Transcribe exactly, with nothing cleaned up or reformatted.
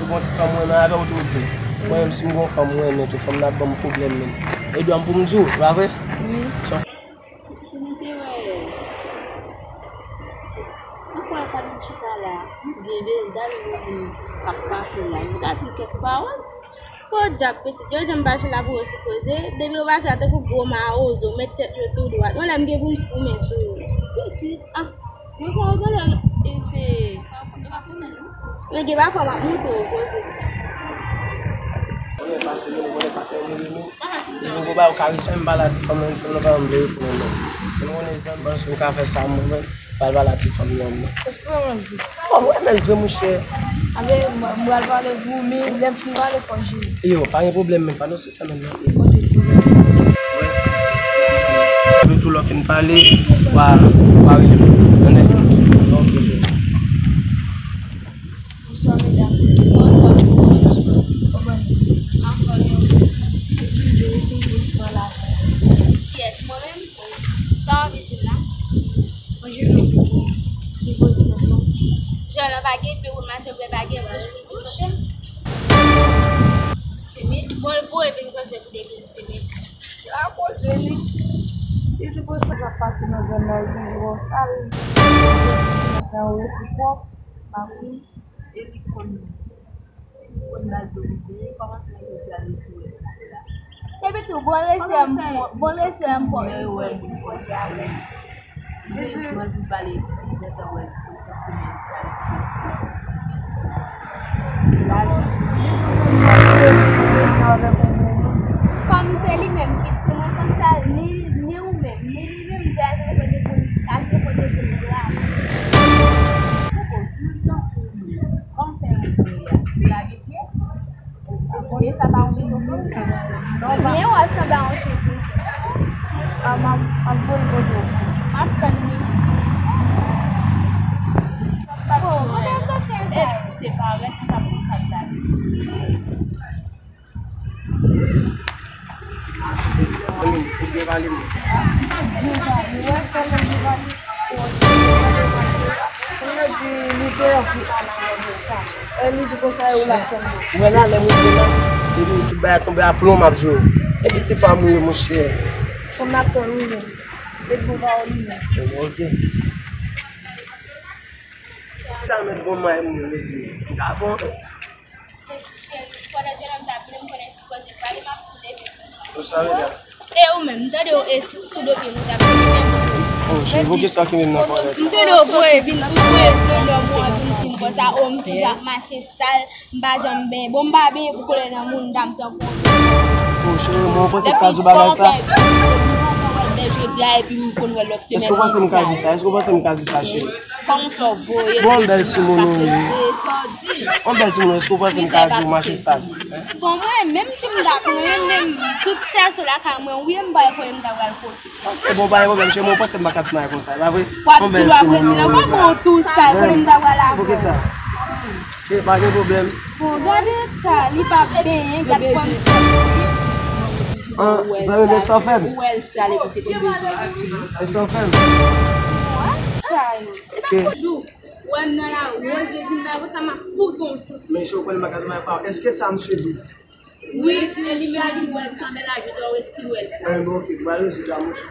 Bon, ti fanm mwen renmen avè w tou di. Mwen menm si m gon fanm mwen renmen tou, fanm nan ap ban m pwoblèm menm. E dwa m pou m di w, pa vre? Wi. Sa Si, si nou te wè, nou kwè pandan n chita la, nou byen byen dal yon moun k ap pase la, nou ta di l kèk pawòl. Podyab pitit, yo janm pa chita pou yo sou koze, depi yo pase la tankou gwo mawozo, met tèt yo tou dwat. Yon lè m gen pou m foumen sou yo. Pitit, ah, nou fè yo genlè, e se, yo pa konn sa yo. Men gen pafwa m ap montre w koze. Mwen pase yo, mwen pa fè moun nou. Depi w ba yo karisma, m pale a ti fanm nan, ti fanm nan pa janm vle reponn non. Mwen konnen zanmi, panse w ka fè sa mwen menm, pral pale a ti fanm nan non. Èske w renmen l vre? Bon, mwen renmen l vre monchè. Anben, m pral pale pou ou, men lè m fin pale fò w jere. Yo, pa gen pwoblèm, men pa nan se kanmenm non. Ok. Tou lè w fin pale, w a, w a rele m. Tande? Ok, jere. Bonswa medam. Bonswa. Kòman nou? Anfòm yo. Eskize wi si m pran ti tan la. Kiyès? Mwen menm? Sa w anvi di m la? Mwen jwe nan ki kote nan non. Jan nan pa gen pe pou mache, vre pa gen bouch pou bouch. Timid? Bon, l voye vin koze pou depi l timid. Akoz li, li di pou sa k ap pase nan zòn nan, li toujou wè w sal, nan resipwòp, pa konn, e li konn, li konn bal do li veye, kòman fè jodi a li si wè l la? Epi tou, bon resè m, bon resè m, bon resè m. Mwen sou anvi pale, gentan wè pwofesyonèl sa li fè. Li lajan. Kòm se li menm ki di mwen konn sa, ni, ni ou menm, ni li menm, di achte kote pou l, achte kote pou l la. Poko, di mwen tankou ou menm, kòman fè ou vle a? Ou lage pye? Ebyen, w ap sanble a yon tchèk mesye. M ap, m ap voye kote w. M ap tann li. Bon, kote w soti a sa? Te parèt m t ap konn sa k la. Ebyen, pale m. Ebyen, pale, wè, fè moun ki pale. Moun yo di li te anvi pale avè w sa. E li di konsa e ou l ap tann yo. Ou wè la, lè m rive la, epi tout bagay tonbe a plon, m ap jwe. Epi ti pa m ou ye, monchè. Fanm n ap tann wi menm. Met bon pawòl li menm. Ebyen, oke. Ou ta met bon may moun yo, mesye. M ka bon. Cheri, pandan jennonm sa ap vini, m konnen si koze pale, m ap koule. Bonswa, medam. E ou menm, m tande w e sou, sou do pye nou t ap vini menm. Oh, cheri, poukisa w kenbe m nan kòlèt la? M tande w voye vin, ou voye jennonm ou an vin di m konsa, oh, m toujou ap mache sal, m pa janm benyen. Bon, m pa benyen pou koule nan moun dam tankou w. Oh, cheri, mwen panse m ka di w bagay sa. Depi konpè, depi konpè wè l bèl jodi a, epi m konn wè l lòt semèn. Èske w panse m ka di sa? Èske w panse m ka di sa, cheri? Kòman w fè w voye? Bon, bèl timoun ou ye. Sa w di? Bon, bèl timoun, èske w panse m ka di w mache sal? Bon, mwen, menm si m ta konnen, menm, menm, tout sèso lakay mwen, wi, m pa konnen m ta pral kote. Ok, bon, pa gen pwoblèm, cheri, mwen panse m pa ka di w bagay konsa, e pa vre? W ap di l, w ap redi la, kòman w tou sal, kote m ta pral avè w? Poukisa? Ok, pa gen pwoblèm. Bon, gade eta, li pa benyen, gad fòm. An, zanmi, men sa w fè m. Ou wè l sal epi te konn bezwen. Men sa w fè m. Wè sa yo. E pa sou jou. Wè m nan lari, Rosie di m lari, sa m ap fout on souf. Men cheri, w konnen m pa ka di w bagay pa w. Èske sa misye di w? Wi, e li menm ki di m sanble lajou, twa wè si w wè l. An, bon, ok, m al rezoud la, monchè.